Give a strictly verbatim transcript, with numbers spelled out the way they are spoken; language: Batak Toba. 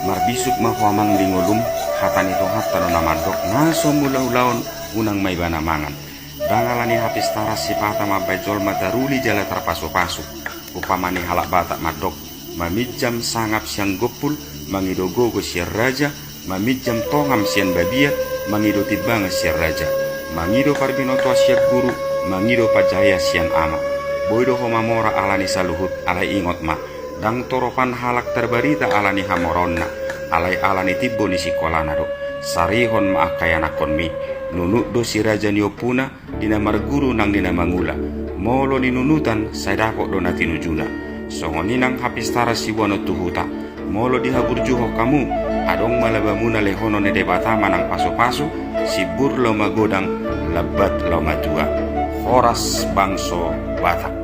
Marbisuk ma ho amang di ngolum, hata ni Tuhanta do na mandok, na so mula ulaon unang ma ibana mangan. Ndang ala ni hapistaran sipata mambahen jolma taruli jala tarpasupasu. Umpama ni halak Batak mandok, maminjam sangap sian gompul, mangido gogo sian raja, maminjam tongam sian babiat, mangido timbangan sian raja, mangido parbinotoan sian guru, mangido panjahean sian ama. Boi do ho mamora ala ni saluhut, alai ingot ma, ndang toropan halak tarbarita ala ni hamoraonna, alai ala ni timbo ni singkolana do. Sarihon ma angka ianakhonmi, nunut do si raja ni ompuna, di na marguru nang di na mangula. Molo ninunutan, sai dapot do na tinujuna. Songon i nang hapistaran siboanon tu huta. Molo dihaburjuhon hamu, adong ma labamuna, lehonon ni Debata ma nang pasupasu, simbur laho magodang, lambat laho matua. Horas bangso Batak.